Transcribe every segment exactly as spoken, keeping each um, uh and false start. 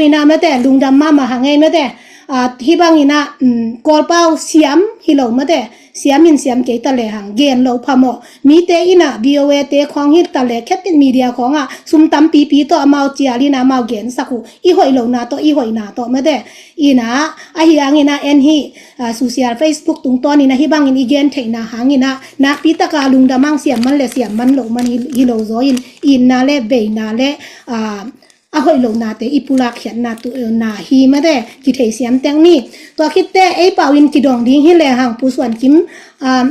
Ina mate, lungdam mahmah hang ei mate. Ah, hih bangin ah, um, Kawlpau siam hi lo mate, siam in siam kei ta lehang gen lo phamawh. Mite in ah V O A te khawng hi ta leh, khepit media khawngah sum tampipi tawh amau cial in ah amau gensak uh, i hoih lohna tawh, i hoihna tawh mate. Ina ahi hangin ah en hih, ah, social Facebook tungtawnin ah hih bangin i gen theihna hangin ah nakpi taka lungdam hang, siam man le siam man loh man hi, hi lo zaw in, itna le veina le, ah, a hoih lohnate i pulak khiatna tu, na hi mate, kitheisiam teng ni. Tua khitte ei pau in kidong ding hi lehang Pu Suan Kim, um,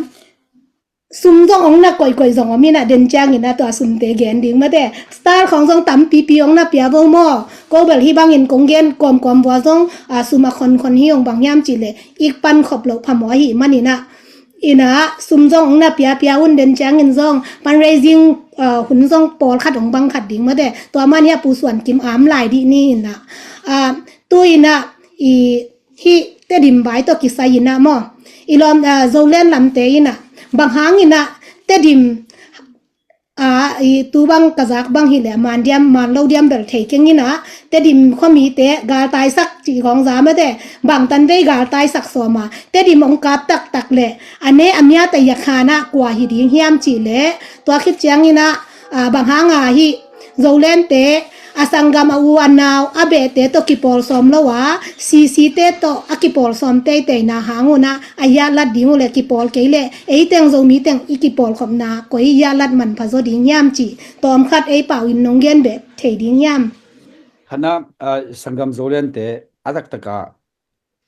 sum zong ong na koihkoih zong om in ah den ciangin ah tua sumte gen ding mate. Star khawng zong tampipi ong na pia vo maw. Ko bel hih bangin kong gen kawmkawm vua zong, ah, sum a khonkhon hi ong, bang hiam cih leh i pankhop loh phamawh ahih manin ah. Ina sum zong ong na piapia un, den ciangin zong fundraising, uh, hun zong pawlkhat ong bang khat ding mate. Tua man hi a Pu Suan Kim am lai dih ni ina. Uh, tu ina i hih Tedim vai tawh kisai ina maw, i lawm, uh, Zoland lamte ina bang hang ina Tedim a, i tu bang ka zak bang hi leh man diam, man lo diam bel thei keng ina, Tedim khuamite galtaisak cih khawng za mate, bangtan vei galtaisak sawm a, Tedim ong kap taktak leh a ne a miat a yak khan ah kua hi ding hiam cih leh, tua khit ciangin ah, ah, bang hang a hih Zolandte a sanggam, a u a nau a behte tawh kipawl sawm lo a, C C te tawh a kipawl sawm teiteina hang un ah a hiahlat ding uh leh kipawl kei leh ei teng Zomi teng i kipawlkhopna koi hiahlat manpha zaw ding hiam cih tawmkhat ei pau in nong gen beh thei ding hiam? Hana, ah, sanggam Zolandte a taktaka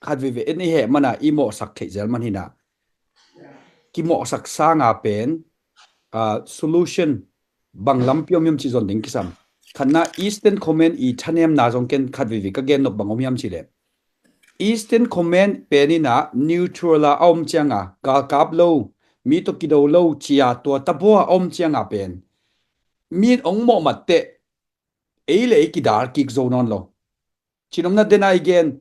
khat veve in i heh mana i mawhsak theih zel man hina. Kimawhsak sanga pen, ah, solution bang lampi om hiam cih zon ding kisam. Khatna Eastern Command i thanemna zong ken khat veve ka gen nop bang om hiam cih leh, Eastern Command pen ina neutral a a om cianga, galkap lo, mi tawh kido lo cia tua tabua a om cianga pen, mi in ong mawhmat teh ei le ei kidal kik zo nawn lo. Cinomna dena i gen,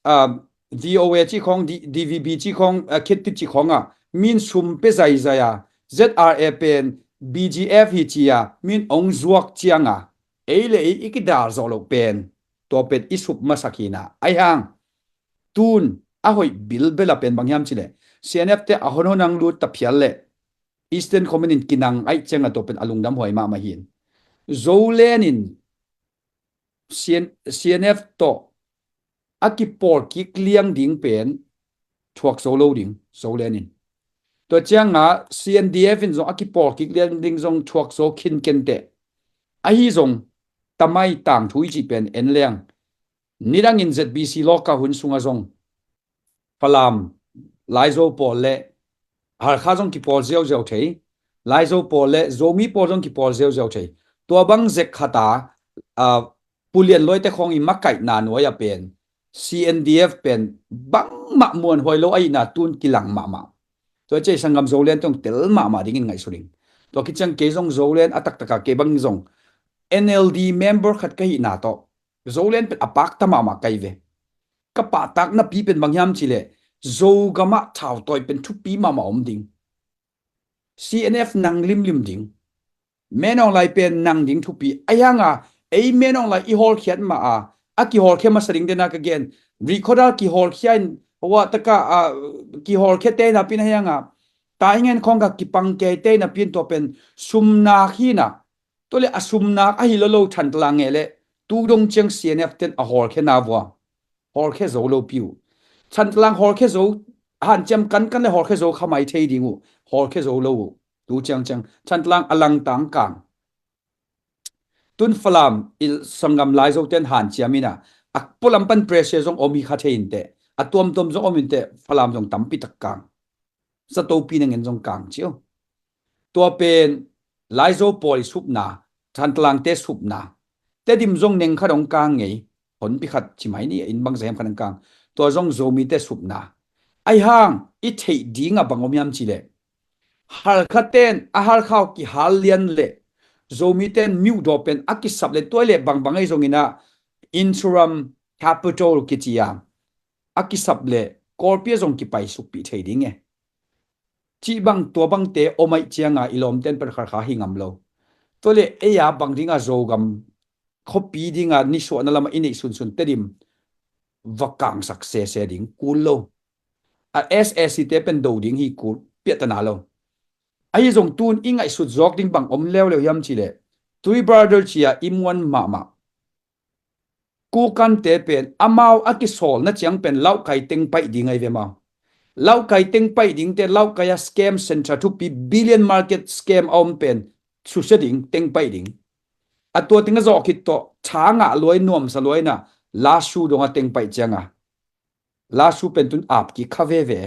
ah, V O A cih khawng, D-, D V B cih khawng, ah, Khit Thit cih khawngah mi in sum pia zaizai a, Z R A pen B G F hi cia mi in ong zuak cianga ei le ei i kidal zawh loh pen, tua pen i sup masak hina. Ahi hang tun a hoih bilbel a pen bang hiam cih leh, C N F te a honhon ang lut ta phial leh Eastern Command in kinang aih cianga tua pen a lungdam huai mahmah hin. Zoland in C N, C N F tawh a kipawl kik liang ding pen thuak zo lo ding, Zoland in. Tua cianga C N D F in zong a kipawl kik liang ding zong thuak zo khin kenteh. Ahi zong tamai tangthu i cih pen en leng, nidangin Z B C lawka hun sunga zong Falam, Laizo pawl le Halkha zong kipawl ziauziau thei, Laizo pawl le Zomi pawl zong kipawl ziauziau thei. Tua bang zek khata, ah, Pu Lian Luaite khawng i makaihna nuai a pen C N D F pen bangmah muanhuai lo ahihna tun kilang mahmah. Tua ciai sanggam Zoland tawh tel mahmah dingin ngaihsut ing. Tua kiciang kei zong Zoland a taktaka kei bang zong N L D member khat ka hihna tawh Zoland pen a pakta mahmah kai ve. Ka pahtakna pi pen bang hiam cih leh, Zogamah thautawi pen thupi mahmah om ding. C N F nang limlim ding. Min Aung Hlaing pen nang ding thupi. Ahi hanga ei Min Aung Hlaing i hawlkhiat mah a, a kihawlkhia masa ding dena ka gen. Rihkhawdal kihawlkhia in, hua taka, ah, kihawlkhia te napi in ahi hanga, Taingen khawng ka kipang kei te napi in tua pen sumnak hina. Tua le a sumnak ahi lo lo Thantlang ngeh le tu dong ciang C N F ten a hawlkhia na vua. Hawlkhia zo lo pi uh. Thantlang hawlkhia zo, hanciam kankan le hawlkhia zo kha mai thei ding uh. Hawlkhia zo lo uh. Tu ciangciang Thantlang a langtang kang. Tun Falam i sanggam Laizo ten hanciam ina a pualam pan pressure zong om hi kha thei inteh. A tuamtuam zong om inteh, Falam zong tampi tak kang. Zatopi nangen zong kang cio. Tua pen Laizo pawl i supna, Thantlangte supna, Tedim zong neng khat hong kang ngei, honpi khat ci mai ni, inn bang zaham khat hong kang. Tua zong Zomite supna. Ahi hang i theih ding a bang om hiam cih leh, Halkha ten a Halkha uh kihal lian le Zomi ten miuhdaw pen a kisap le tua le bangbang ahi zongin ah interim capital kici a a kisap le Kawlpi ah zong kipaisukpih thei ding e. Cih bang tua bangte om aih cianga i lawmten pen Halkha hi ngam lo. Tua le ei a bang dinga Zogam khuapi dinga nisuahna lamah i neih sunsun Tedim va kangsak sese ding kul lo. A SAC te pen do ding hi kul piahtana lo. Ahi zong tun i ngaihsut zawk ding bang om leuleu hiam cihleh, Tui Brother cia i muan mahmah. Kokante pen amau a kisawlna ciang pen Laukai teng paih ding ahi ve mau. Laukai teng paih dingte, Laukai a scam center thupi billion market scam a om pen susia ding, teng paih ding. A tua teng a zawh khit tawh tha ngah luai, nuamsa luai na, Lasu dong a teng paih cianga Lasu pen tun ap kik kha veve.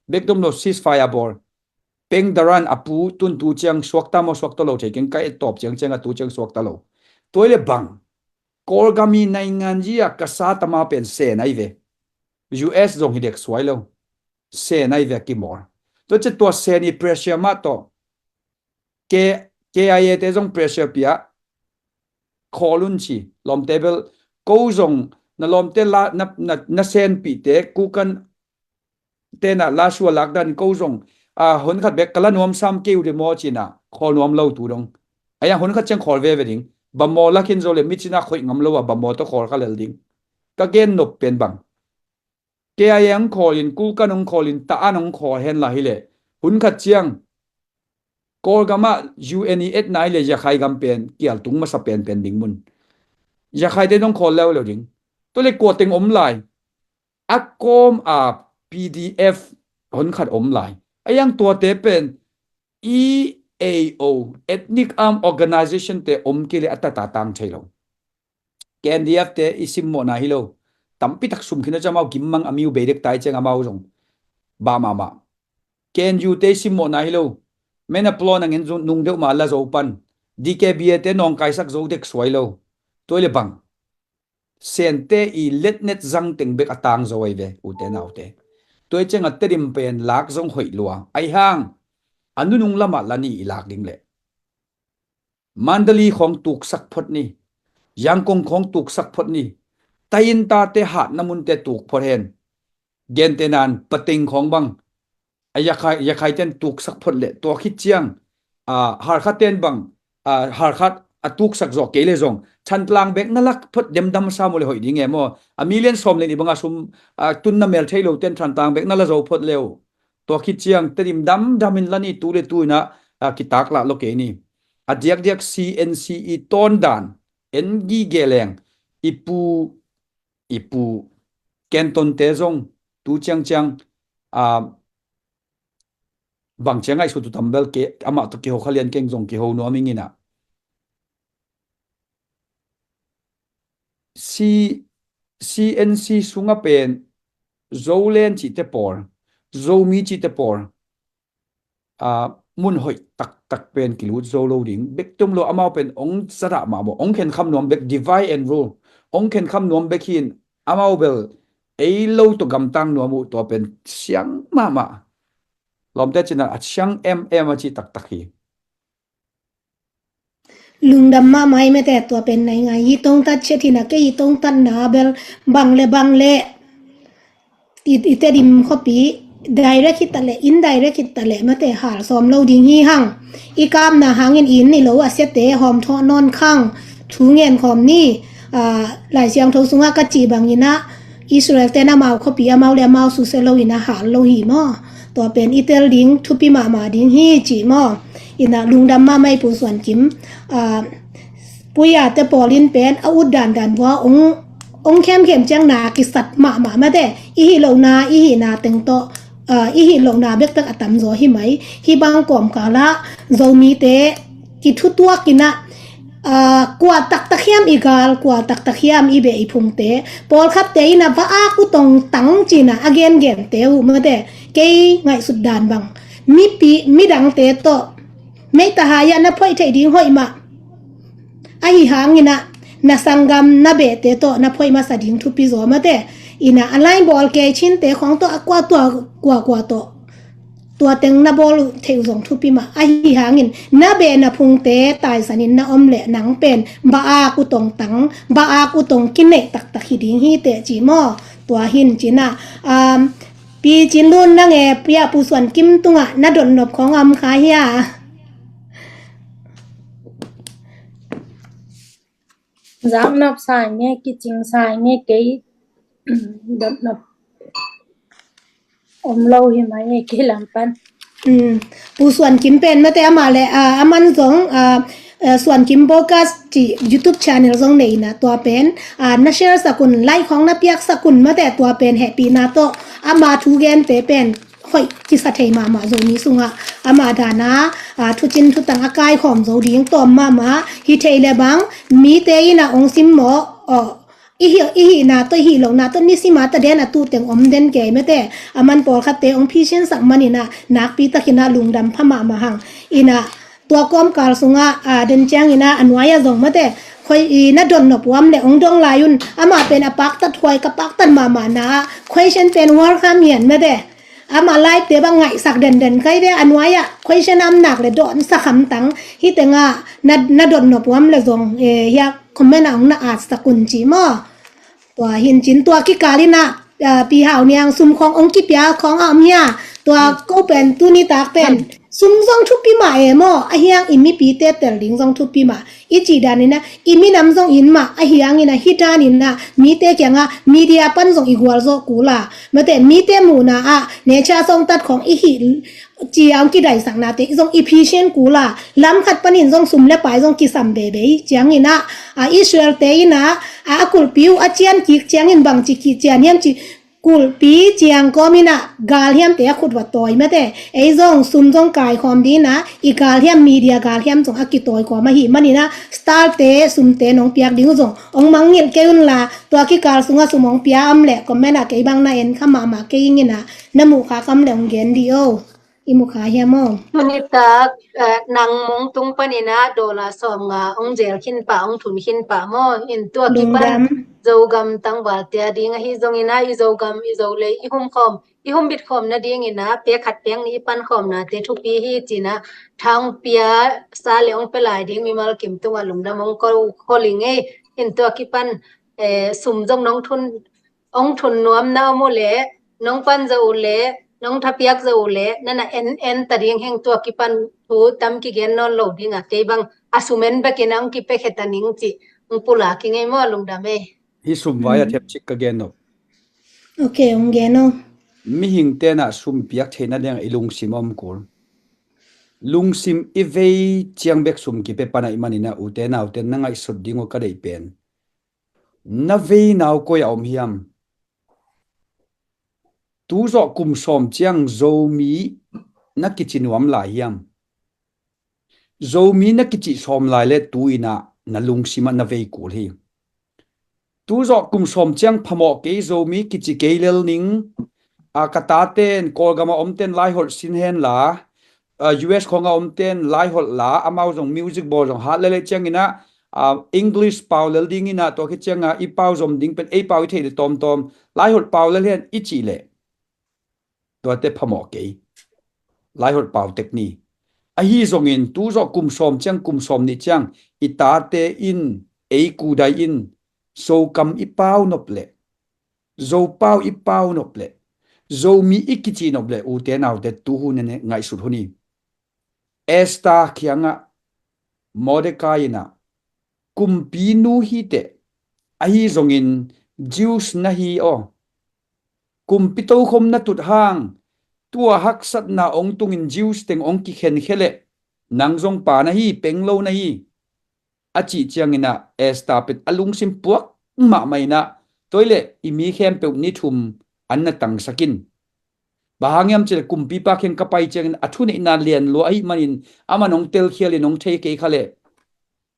Bek dom lo, ceasefire bawl. Peng Daran a pu tun tu ciang suakta maw suakta lo thei keng, ka et tawp ciang cianga tu ciang suakta lo. Tua i le bang, Kawlgam i naingan zia ka sa tama pen sen ahi ve. US zong hi dek suai lo. Sen ahi ve a kimawl. Tua ciah tua sen i pressure mah tawh K, KIA te zong pressure pia, khawl un ci, lawmte bel, ko zong na lawmte la, na, na, na senpihte, Kukan tena Lasu a lakdan ko zong, a, hun khat bek ka la nuam sam kei uh de maw cina, khawl nuam lo tu dong. Aia hun khat ciang khawl veve ding. Bamaw lakhin zo le mi cina khoih ngam lo a, bamaw tawh khawl kha lel ding. Ka gen nop pen bang, KIA hong khawlin, Kukan hong khawlin, Taan hong khawl hen la hileh, hun khat ciang Kawlgamah UN i etna hileh Yakhai gam pen kial tung masa penpen ding mun. Yakhai te hong khawl leuleu ding. Tua le kua teng om lai? A kawm a PDF hun khat om lai. A iang tuate pen EAO, Ethnic Arm Organization te om kei le a tata tang thei lo. KNDF te i simmawhna hi lo. Tampi tak sum khin a ciang amau gimmang a miu bei dek tai ciang amau zong ba mahmah. KNU te i simmawhna hi lo. Mena plawn a ngen zong nung deuh mah la zo pan. DKBA te nawngkaisak zo dek suai lo. Tua i le bang, sente i letnet zang teng bek a tang zo ahi ve, ute naute. Tua i ciang a Tedim pen lak zong hoih lua. Ahi hang a nunung lamah la ni i lak ding leh Mandalay khawng tuksak phot ni, Yangon khawng tuksak phot ni, taintate hatna munte tuk phot hen. Gentenan Pateng khawng bang, a Yakhai, Yakhai ten tuksak phot leh tua khit ciang, a, Hakha ten bang, a, Hakha a tuksak zawh kei le zong Thantlang bek na lak phot demdam sam uh le hoih ding e maw? A million sawm le nih banga sum, a, tunna mel thei lo ten Thantlang bek na la zo phot le uh. Tua khit ciang Tedim damdam in la ni, tu le tu in a, a, kitak lah lo kei ni. A diakdiak CNC i tawn dan en gige leng, i pu, i pu Kenton te zong tu ciangciang, a, bang ciang ngaihsut uh tam bel ke, amah tawh kiho kha lian keng, zong kiho nuam ing in a. C, CNC sunga pen Zoland cihte pawl, Zomi cihte pawl, a, mun hoih taktak pen kilut zo lo ding. Bek tum lo amau pen ong zadah mahmah, ong khenkham nuam bek, divide and rule. Ong khenkham nuam bek hi in amau bel ei lo tawh gamtang nuam uh, tua pen siang mahmah. Lawmte cina a siang em em a cih taktak hi. Lungdam mahmah hi mate, tua pen nai ngai hi tongtat ciat hi na, kei hi tongtatna bel bang le bang le i, i Tedim khuapi direct hi ta le, indirect hi ta le mate hal sawm lo ding hi hang. I kapna hangin i inn i lo a siate hawm thawh nawn khang, thu ngen khawm ni. A, Lai Siangtho sungah ka cih bangin a Israel ten amau khuapi amau le amau susia lo in a hal lo hi maw? Tua pen i tel ding thupi mahmah ding hi ci maw? In a lungdam mahmah i Pu Suan Kim. A, Puya te pawl in pen a ut dandan vua ong, ong khemkhem ciang na kisat mahmah mate. I hih lohna, i hihna teng tawh, a, i hih lohna bektak a tamzaw hi mai. Hih bang kawmkal ah Zomite kithutuak in a, a, kua taktak hiam i gal, kua taktak hiam i beh i phungte, pawlkhatte in a va ak uh tongtang cina a gengente uh mate, kei ngaihsut dan bang mipi, midangte tawh meita hai ah na phoih theih ding hoih mah. Ahi hangin a na sanggam na behte tawh na phoih masa ding thupi zaw mate. In a a lai bawl kei cinte khawng tawh a kua tua kua kua tawh tua teng na bawl uh theih uh zong thupi mah. Ahi hangin na beh na phungte taisanin na om leh nang pen ba ak uh tongtang, ba ak uh tong kineih taktak hi ding hi teh ci maw? Tua hin cina, um, Pi Cin Lun, nang e, Pi a Pu Suan Kim tungah na dotnop khawng a om kha hia? Zak nop sa nge, kicing sa nge, kei dot nop om lo hi mai nge, kei lam pan. Mm. Pu Suan Kim pen mate ama le, ah, aman zong, ah, ah, Suan Kim Bokas ci YouTube channel zong nei na tua pen, ah, na share sakun, like khong na piak sakun mate tua pen hehpihna tawh ama thu gente pen hoih kisa thei mahmah Zomi sungah ama dana, ah, thucin thutang a kaikhawm zo ding tawm mahmah hi thei le bang mite inah ong sim maw, aw, i hih, i hihna tawh, i hih lohna tawh, nisima ta den a tu teng om den kei mate. Aman pawlkhatte ong phisinsak maninah nakpi takinah lungdam pha mahmah hang. Inah tua kawmkal sungah, ah, den cianginah a nuai-ah zong mate, khoi i na dot nop uam le ong dong lai un. Amah pen a paktat huai, ka paktat mahmahna ah question pen welcome hian mate. Amah live te bang ngaihsak denden kai ve, a nuai-ah question am nak le dawnsak hamtang. Hih tengah na, na dot nop uam le zong, eh, hiah comment ah ong na atsak un ci maw. Tua hincin tua kikal inah, ah, Pi Hau Niang sum khong ong kipia khong a om hia. Tua ko pen tuni tak pen sum zong thupi mah e maw. A hiang i mipite tel ding zong thupi mah. I cih daninah i minam zong in mah, a hianginah hih daninah mite kiangah media pan zong i gualzawh kula. Mate mite muhna ah nature sawngtat khong i hih ciang kidaisaknate zong i phisin kula. Lam khat panin zong sum le pai zong kisam veve cianginah, a, Israel-te inah, a, a kulhpi uh a cian kik ciangin bangci kician hiam ci kulhpi ciang kawm inah galhiamte a khut va tawi mate. Ei zong sum zong kaikhawm dinah i galhiam, media galhiam zong a kitawikhawm ahih maninah star-te sumte nong piak ding uh zong ong mangngilh kei unla, tua kikal sungah sum ong pia om le comment ah kei bang na en kha mahmah kei inginah na muh kha kam le ong gen dih o. I mu kha hiam aw? Tuni tak, eh, nang mong tung paninah dollar sawm nga ong zel khin pah, ong thun khin pah maw. In tua kipan Zogam tangvalte a ding ahi zonginah i Zogam, i Zolei, i humkhawm, i humbit khawm nadinginah pek khat pek nih i pan khawmnate thupi hi cinah thang pia sa le ong pia lai ding mimal kim tungah lungdam ong ko, ko ling ei. In tua kipan, eh, sum zong nong thun ong thun nuam na om uh leh, nong pan zo uh leh, nong thapiak zo uh leh, nana en en ta ding heng tua kipan thu tam kigen nawn lo dingah kei bang a sum en bekin ang kipekhia ta ning cih ong pulak i ngei maw, lungdam ei. Hi sum vai a thep cik ka gen no. Ok, ong gen no. Mihing tenah sum piak theihna dingah i lungsim om kul. Lungsim i vei ciang bek sum kipe pana i maninah ute naute na ngaihsut ding uh ka deih pen. Na veinau koi a om hiam? Tuzawh kum sawm ciang Zomi na kici nuam lai hiam? Zomi na kici sawm lai le tu inah na lungsimah na vei kul hi. Tuzawh kum sawm ciang phamawh kei Zomi kici kei lel ning, a ka taten Kawlgama omten laiholh sin henla, a, U S khonga omten laiholh la, amau zong music bawl zong hat lele cianginah, a, English pau lel dinginah tua khi cianga i pau zom ding pen ei pau i theih le tawmtawm laiholh pau lel hen i cih leh tuate phamawh kei. Laiholh pau tek ni. Ahi zongin tuzawh kum sawm ciang kum sawm nih ciang i tate in ei kudai in Zokam i pau nop leh Zopau i pau nop leh Zomi i kici nop leh ute naute tu hun nene ngaihsut hun hi. Esther kiangah Mordecai inah kumpi nu hiteh ahi zongin Jews na hi aw. Kumpi tokhom na tut hang tua haksatna ong tungin Jews teng ong kikhenkhia leh nang zong pa na hi, peng lo na hi. A cih cianginah Esther pen a lungsim puak mahmah inah toileh i mi khempeuh ni thum an na tangsakin. Bang hang hiam cileh kumpipa kheng ka pai ciangin a thuneihna lian lua ahih manin aman ong telkhialin ong thei kei kha leh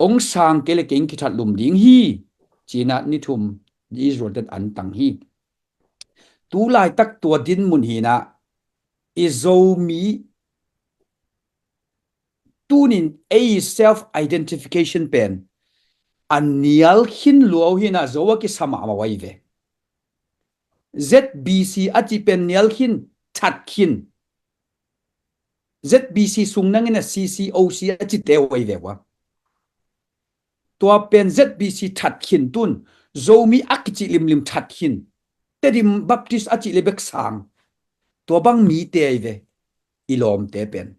ong sang kei le kei ong kithat lum ding hi. Cinah ni thum Israel ten an tang hi. Tu laitak tua dinmun hinah i Zomi tunin ei self identification pen a nial khin lua uh hinah zo a kisa mahmah uh ahi ve. Z B C a cih pen nial khin, that khin. Z B C sung nangin a C C O C a cite uh ahi ve uh a. Tua pen Z B C that khin tun Zomi a kici limlim that khin. Tedim Baptist a cih le bek sang. Tua bang mite ahi ve. I lawmte pen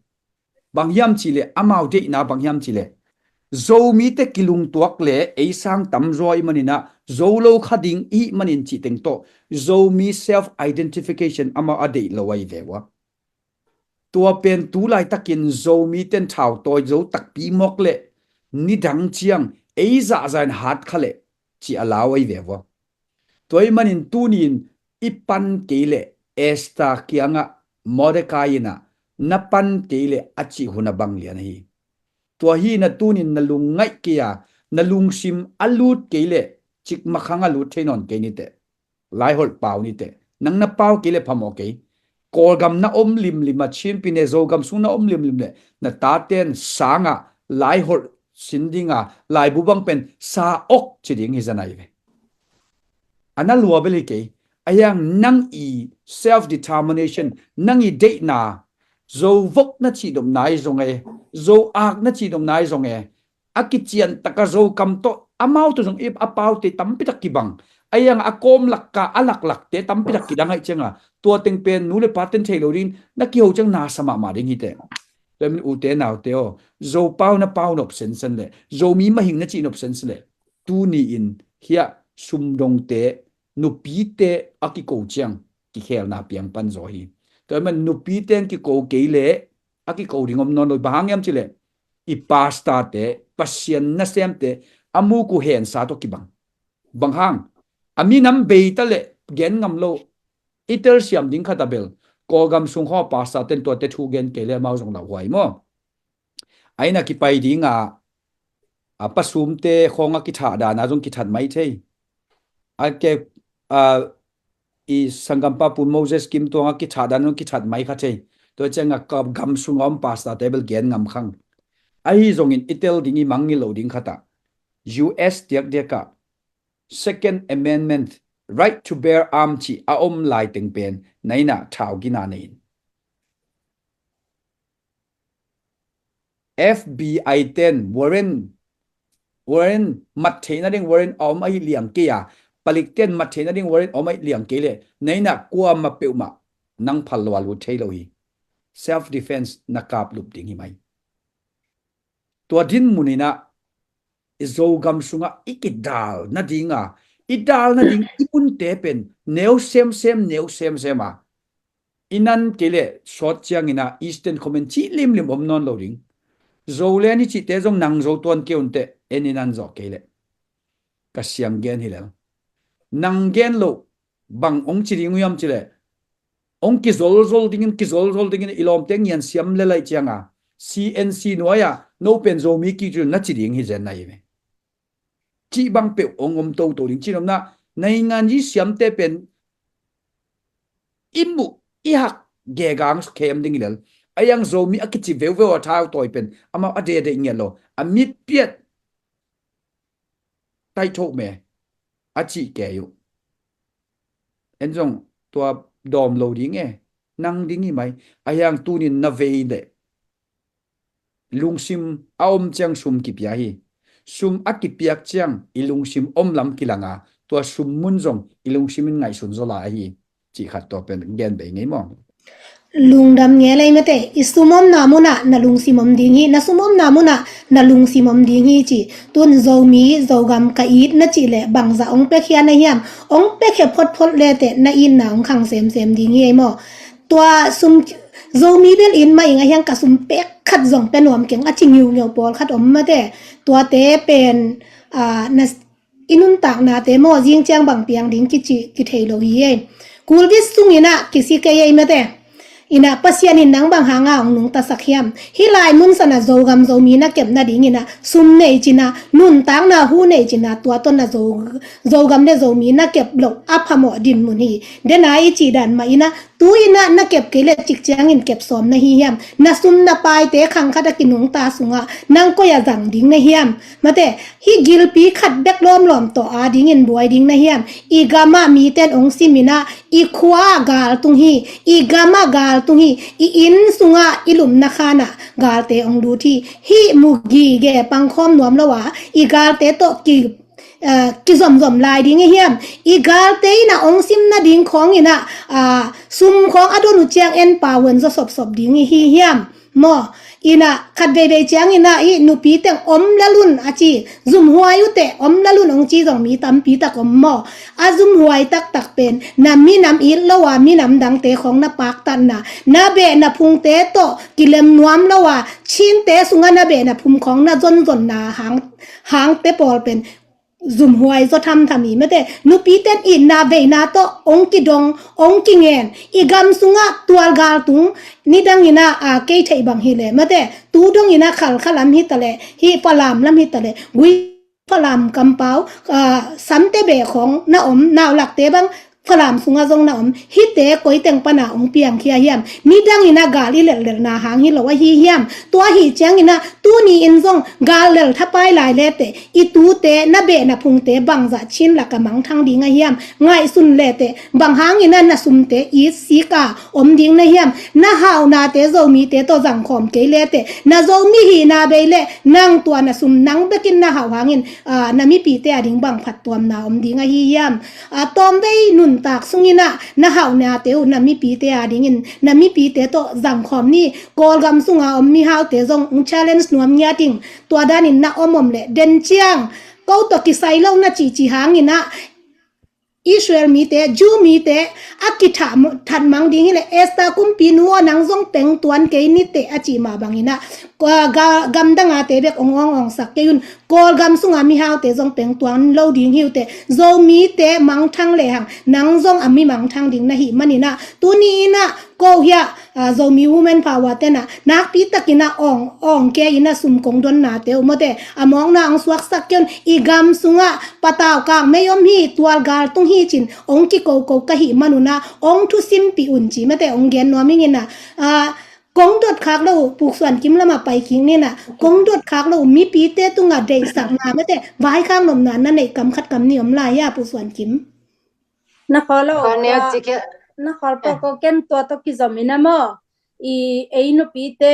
bang hiam cileh amau deihna bang hiam cileh Zomite kilungtuak le ei sang tamzaw i maninah Zolo kha ding i manin cih teng tawh Zomi self identification amah a deih lo ahi ve ua. Tua pen tu laitakin Zomiten thautawi zo takpi mawk le nidang ciang ei zahzah in hat kha le cih a lau ahi ve ua. Tua i manin tunin i pan kei le Esther kiangah Mordecai inah na pan kei le a cih hun a bang lian ahi. Tua hi na tunin na lungngaih kei a na lungsim a lut kei le cikmakhang a lut thei nawn kei niteh. Laiholh pau niteh. Nang na pau kei le phamawh kei. Kawlgam na om limlim a Chin pine Zogam sung na om limlim le na taten sangah laiholh sin dinga laibu bang pen sa ok ci ding hi zanai ve. A na lua bel hi kei. A hiang nang i self determination, nang i deihna, Zo vok na cihdopna i zong e, Zo ak na cihdopna i zong e, a kician taka Zokam tawh amau tawh zong i a paute tampitak kibang. A hiang a kawm lakka a laklakte tampitak kidang aih cianga tua teng pen nu le paten thei lo ding na kiho ciang na sa mahmah ding hite. Tua min ute naute aw, Zo pau na pau nop sensen le Zomi mahing na cih nop sensen le tuni in hiah sumdongte nupite a kiko ciang kikhelna piang pan zaw hi. Tua man nupite ang kiko kei le a kiko ding om nawn lo, bang hang hiam cileh i pastate Pasian nasemte a muk uh hensa tawh kibang. Bang hang a minam beita le gen ngam lo i telsiam ding khat a bel Kawlgam sung khaw pastaten tuate thu gen kei le amau zong lauhuai maw? A inn a kipai dinga a pasumte khawng a kithah dana zong kithat mai thei. A ke a i sanggampa Pu Moses Kim Tuang a kithah dana zong kithat mai kha thei. Tua cianga ka gam sunga om pastate bel gen ngam khang. Ahi zongin i tel ding i mangngilh lo ding khatah U S diakdiakah Second Amendment, right to bear arm cih a om lai teng pen na innah thau gina nei in. F B I ten warrant warrant mat theih nading warrant a om ahi liang kei a, palik ten mat theih nading warrant a om ahi liang kei le na innah kuamah peuhmah nang phal lo a lut thei lo hi. Self defense na kap lup ding hi mai. Tua dinmun inah i Zogam sungah i kidal nadinga i dal nading i munte pen neu semsem neu semsem a i nan kei le sawt ciangin ah Eastern Command cih limlim om nawn lo ding. Zo le ni cihte zong nang zo tuan kei unteh, en i nan zawh kei le. Ka siang gen hi lel. Nang gen loh bang hong ci ding uh hiam cileh, hong kizolzol dingin kizolzol dingin i lawmte ngian siam le laih cianga C N C nuai-ah no pen Zomi kik cil na ci ding hi zen na hi ve. Cih bang peuh hong om toto ding. Cih nopna naingan yi siamte pen i muh i hak gegang khem ding i lel. A yang Zomi a kici veuveu a thau tawi pen amau a dedeih ngiat lo, a mitpiat taithoh me a cih kei uh. En zong tua dawm lo ding e, nang ding hi mai. A hiang tunin na vei le lungsim a om ciang sum kipia hi. Sum a kipiak ciang i lungsim om lam kilanga tua sum mun zong i lungsim in ngaihsun zaw lai ahi. Cih khat tua pen gen bei ngei maw? Lungdam nge lei mate, i sum omna munah na lungsim om ding hi, na sum omna munah na lungsim om ding hi ci. Tun Zomi Zogam ka it na cih leh bangzah hong piakhia na hiam? Hong piakhia photphot le teh na itna hong khang semsem ding hi ei maw? Tua sum Zomi bel in mah ing a hiang ka sum pek khat zong pia nuam keng a ci ngiungeu pawlkhat om mate. Tuate pen a, na i nuntaknate maw zing ciang bang piang ding kici kithei lo hi ei. Kulvis sunginah kisi kei ei mate. Inah Pasian in nang bang hanga hong nungtasak hiam? Hih lai munsanah Zogam Zomi na kep nadinginah sum nei cinah nuntakna hu nei cinah tua tonna Zo, Zogam le Zomi na kep loh a phamawh dinmun hi. Dena i cih dan mah inah tu inah na kep kei le cik ciangin kep sawm na hi hiam? Na sum na paite khangkhat a kinungta sungah nang koi a zang ding na hiam? Mate, hih gilpi khat bek lawmlawm tawh a dingin buai ding na hiam? I gamah miten hong siminah i khua gal tung hi, i gamah gal tung hi, i inn sungah i lumna khanah galte hong lut hi. Hih mu gige pangkhawm nuam lo a i galte tawh ki, eh, kizomzom lai ding i hiam? I galte inah hong sim nading khawnginah, ah, sum khawng a don uh ciang en pahuan zaw sopsop ding i hi hiam? Maw, Ina khat veivei ciangina i nupi teng om lalun a ci, zumhuai ute om lalun ong ci zong mi tampi tak om maw? A zumhuai taktak pen na minam it lo a minam dangte khong na paktatna, na behna phungte tawh kilem nuam lo a Chinte sunga na behna phung khong na zonzonna hang, hangte pawl pen zumhuai zaw thamtham i mate. Nupi ten itna veina tawh ong kidong, ong kingen, i gam sunga tualgal tung nidangina a kei theih bang hi le mate. Tu dongina Khalkha lam hi ta le, hi Falam lam hi ta le, Gui Falam kampau, ah, Samte beh khong na om, naulakte bang Falam sunga zong na om. Hite koi teng pana ong piangkhia hiam? Nidangina gal i lellelna hang hi lo ahi hiam? Tua hi ciangina tuni in zong gal lel thapai lai lete, i tute na behna phungte bangzah Chin laka mangthang ding a hiam? Ngaihsun lete, bang hangina na sumte it sika om ding na hiam? Na haunate Zomite tawh zangkhawm kei lete, na Zomi hihna bei le nang tua na sum nang bekin na hauh hangin, ah, na mipite a ding bang phattuamna om ding ahi hiam? Ah, tawmvei nuntak sungina na hauhnate uh na mipite a dingin na mipite tawh zangkhawm ni. Kawlgam sunga om mihaute zong ong challenge nuam ngiating, tua danin na om om le den ciang ko tawh kisai lo na cihcih hangina Israel mite, Jew mite a kithat mang ding hi le, Esther kumpi nu aw, nang zong pengtuan kei nite a cih mah bangina, ah, ga-, gamdangate bek ong awng awngsak kei un. Kawlgam sunga mihaute zong pengtuan lo ding hi ute. Zomite mangthang lehang nang zong a mi mangthang ding na hih manina, tuni ina ko hia, ah, Zomi Women Power tena nakpi takina awng, awng kei ina sum kong donnate uh mate, a mawkna ong suaksak kei un. I gam sunga patau kang mei om hi, tualgal tung hi cin ong kikoko ka hih manuna ong thusimpih un ci mate ong gen nuam ingina, ah, kong dot khak lo uh, Pu Suan Kim lama pai kik nina, kong dot khak lo uh, mipite tunga deihsakna mate vaikhak nopna na neih kam khat kam nih om lai hia, Pu Suan Kim? Na khawl lo, Khawl neu ah, ci kia. Na khawl pawh ko ken tua tawh kizom ina maw? I ei nupite